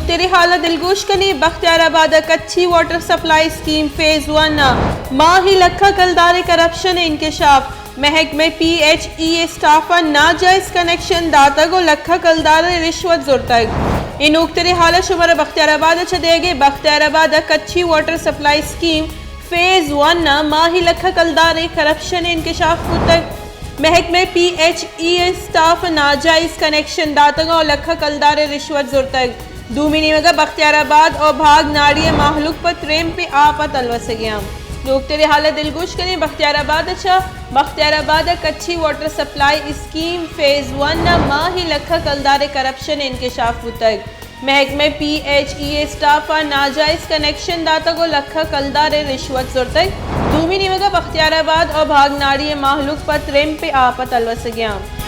تیرے حال ءَ دلگوش کنیں، بختیار آباد ءَ Kachhi water supply scheme phase one ءَ ماہی لکھاں کلدار ءِ کرپشن ءِ انکشاف، محکمہ پی ایچ ای ءِ اسٹاف ءَ ناجائز کنکشن داتگ ءُ لکھاں کلدار ءِ رشوت زرتگ۔ اے نوکتریں حال ءَ شمارا بختیار آباد ءَ چہ دیگ ءَ۔ بختیار آباد ءَ Kachhi water supply scheme phase one ءَ ماہی لکھاں کلدار ءِ کرپشن ءِ انکشاف بوتگ۔ محکمہ پی ایچ ای ءِ اسٹاف ءَ ناجائز کنکشن داتگ ءُ لکھاں کلدار ءِ رشوت زرتگ۔ دومی نیمگ ءَ بختیار آباد ءُ بھاگ ناڑی ءِ مہلوک پہ ترمپ ءِ آپ ءَ تلوسگ ءَ اَنت۔ نوکتریں حال ءَ دلگوش کنیں، بختیار آباد ءَ چہ بختیار آباد ءَ Kachhi water supply scheme phase one ءَ ماہی لکھاں کلدار ءِ کرپشن ءِ انکشاف بوتگ۔ محکمہ پی ایچ ای ءِ اسٹاف ءَ ناجائز کنکشن داتگ ءُ لکھاں کلدار ءِ رشوت زرتگ۔ دومی نیمگ ءَ بختیار آباد ءُ بھاگ ناڑی ءِ مہلوک پہ ترمپ ءِ آپ ءَ تلوسگ ءَ اَنت۔